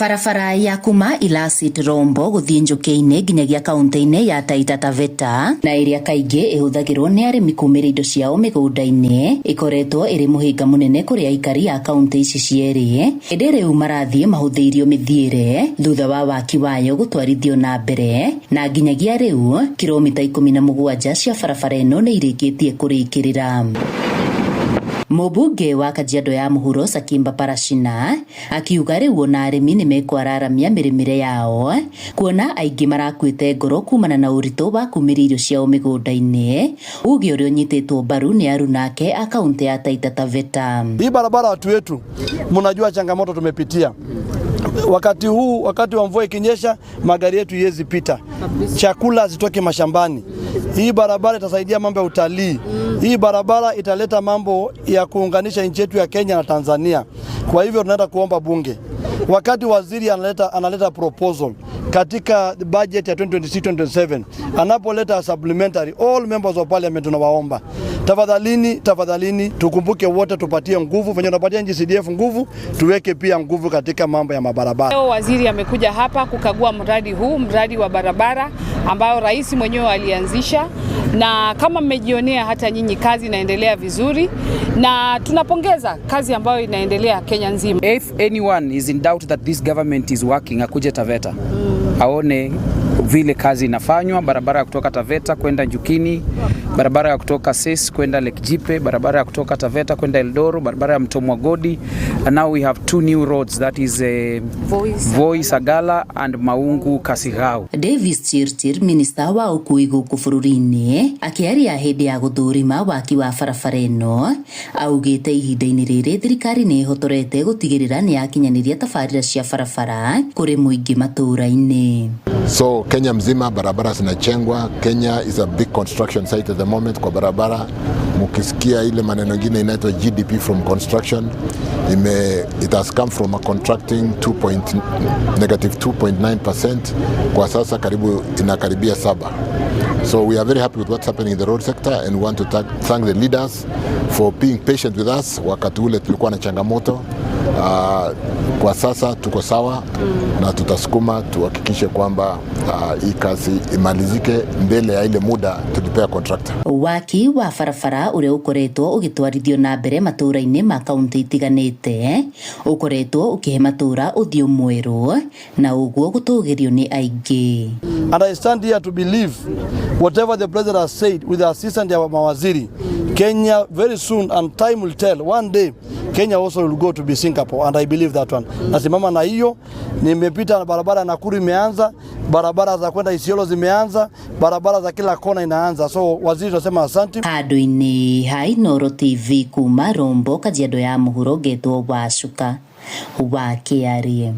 Barabara ya kuma Ilasit Rombo gũthiĩ Njũkĩ-inĩ nginyagia kaunti-inĩ ya Taita Taveta na ĩrĩa kaingĩ ĩhũthagĩrwo nĩ arĩmi kumĩria indo ciao mĩgũnda-inĩ ĩkoretwo ĩrĩ mũhĩnga mũnene kũrĩ aikari a kaunti ici cierĩ, ĩndĩ rĩu marathiĩ mahũthĩirio mĩthiĩre thutha wa waki wayo gũtwarithio na mbere, na nginyagia rĩu kilomita 17 cia barabara ĩno nĩ irĩkĩtie kũrĩkĩrĩra. Mũmbunge wa Kajiado ya Mũhuro Sakimba Parashina akiuga rĩu ona arĩmi nĩ mekwararamia mĩrĩmĩre yao kuona aingĩ marakuĩte ngoro kumana na ũritũ wa kumĩria irio ciao mĩgũnda-inĩ, uge ũrĩa ũnyitĩtwo mbaru nĩ arunake a kaunti ya Taita Taveta. Hii barabara watu wetu mnajua changamoto tumepitia. Wakati huu, wakati wa mvua ikinyesha, magari yetu iwezi pita, chakula zitoke mashambani. Hii barabara itasaidia mambo ya utalii. Hii barabara italeta mambo ya kuunganisha nchi yetu ya Kenya na Tanzania. Kwa hivyo tunaenda kuomba bunge, wakati waziri analeta proposal katika budget ya 2026-2027, anapoleta supplementary, all members of parliament tunawaomba tafadhalini, tafadhalini tukumbuke wote, tupatie nguvu venye tunapatia NGCDF nguvu, tuweke pia nguvu katika mambo ya mabarabara. Leo waziri amekuja hapa kukagua mradi huu, mradi wa barabara ambao rais mwenyewe alianzisha, na kama mmejionea hata nyinyi, kazi inaendelea vizuri na tunapongeza kazi ambayo inaendelea Kenya nzima. If anyone is in doubt that this government is working, akuje Taveta aone vile kazi inafanywa, barabara ya kutoka Taveta kwenda Njukini, barabara ya kutoka Sis kwenda Lake Jipe, barabara ya kutoka Taveta kwenda Eldoro, barabara ya Mto Mwagodi, and now we have two new roads, that is Voi Sagala and Maungu Kasigau. Davis Chirchir, minista wa ũkui gũkũ bũrũri-inĩ, akĩaria hĩndĩ ya gũthũrima waki wa barabara ĩno, augĩte ihinda-inĩ rĩrĩ thirikari nĩ ĩhotorete gũtigĩrĩra nĩ yakinyanĩria tabarĩra cia barabara kũrĩ mũingĩ matũũra-inĩ. So Kenya mzima barabara zinajengwa. Kenya is a big construction site at the moment kwa barabara. Mukisikia ile maneno ingine inaitwa GDP from construction it has come from a contracting 2 point, negative 2.9%, kwa sasa karibu inakaribia 7. So we are very happy with what's happening in the road sector and we want to thank the leaders for being patient with us wakati ule tulikuwa na changamoto. Kwa sasa tuko sawa na tutasukuma tuhakikishe kwamba hii kazi imalizike mbele ya ile muda tulipea contractor. Waki wa barabara ũrĩa ũkoretwo ũgĩtwarithio na mbere matũũra-inĩ ma kaunti itiganĩte ũkoretwo ũkĩhe matũũra ũthiũ mwerũ na ũguo gũtũgĩrio nĩ aingĩ. And I stand here to believe whatever the president has said with the assistance ya mawaziri, Kenya very soon, and time will tell, one day Kenya also will go to be Singapore, and I believe that one. Nasimama na hiyo, nimepita na barabara ya Nakuru imeanza, barabara za kwenda Isiolo zimeanza, barabara za kila kona inaanza. So waziri tunasema asante. Handũ-inĩ ha Inooro TV kuma Rombo, Kajiado ya Mũhuro, ngetwo Wacuka wa Kĩarie.